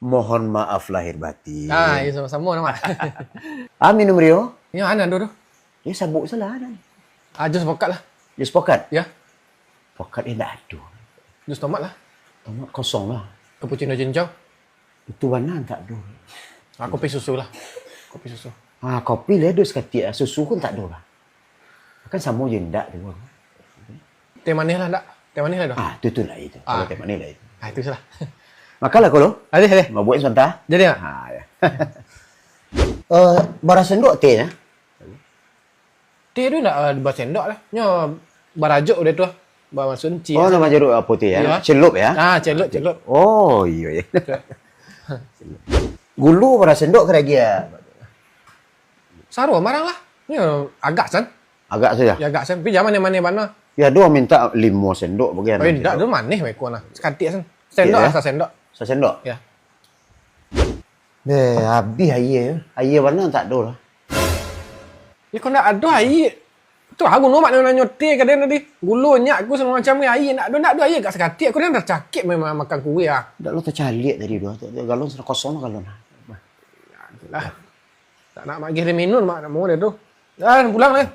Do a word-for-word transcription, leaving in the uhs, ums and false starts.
Mohon maaf lahir batin. Ah, ya sama-sama nama. Ah, minum Rio? Ya, ana dulu. Ya, sabuk salah ada. Ah, jus pokat lah. Jus pokat? Ya. Pokat eh tak ada. Jus tomat lah. Tomat kosong lah. Cappuccino jinjau. Itu warna tak ada. Ah, kopi susu lah. Kopi susu. Ah, kopi lah ada sakatik lah. Susu pun tak ada lah. Kan sama je ndak tu. Teh manih lah ndak? Teh manih lah dah. Ah, tu tu lah itu. Kalau Ah. Teh manih lah itu. Ah, itu salah. Makanlah kau lo. Ada, ada. Mau buat sebentar. Jadi ah. Ha, ya. Eh, bara sendok teh ya? Teh tu ndak uh, basendok lah. Nyo barajuk udah tu lah. Ba maksud ci. Oh, nama jeruk apa teh ya? Ya. Celup ya? Ah, celup, celup. Oh, iya ya. Gulu bara sendok keragi ya? Sarua marang lah. Nyo agak san. Agak saja. Ya agak san. Tapi jangan manih-manih bana. Ya, dua minta lima sendok bagi Oh, ndak tu manih meko nah. Sakatik san. Sendok Iya, lah, ya. Sasendok. Sasendok. Ya. Deh, habis air. Air warna tak ada lah. Ya kau ndak ada air. Tu aku no mak nanyo teh ka dia tadi. Gulo nyak aku sama macam ni air ndak ada ndak ada air agak sakatik aku dah cakik memang makan kuih ah. Tak lo tercaliak tadi tu. Galon sudah kosong lah galon. Lah. Tak nak magih dia minum mak nak mau dia tu. Dah pulang deh.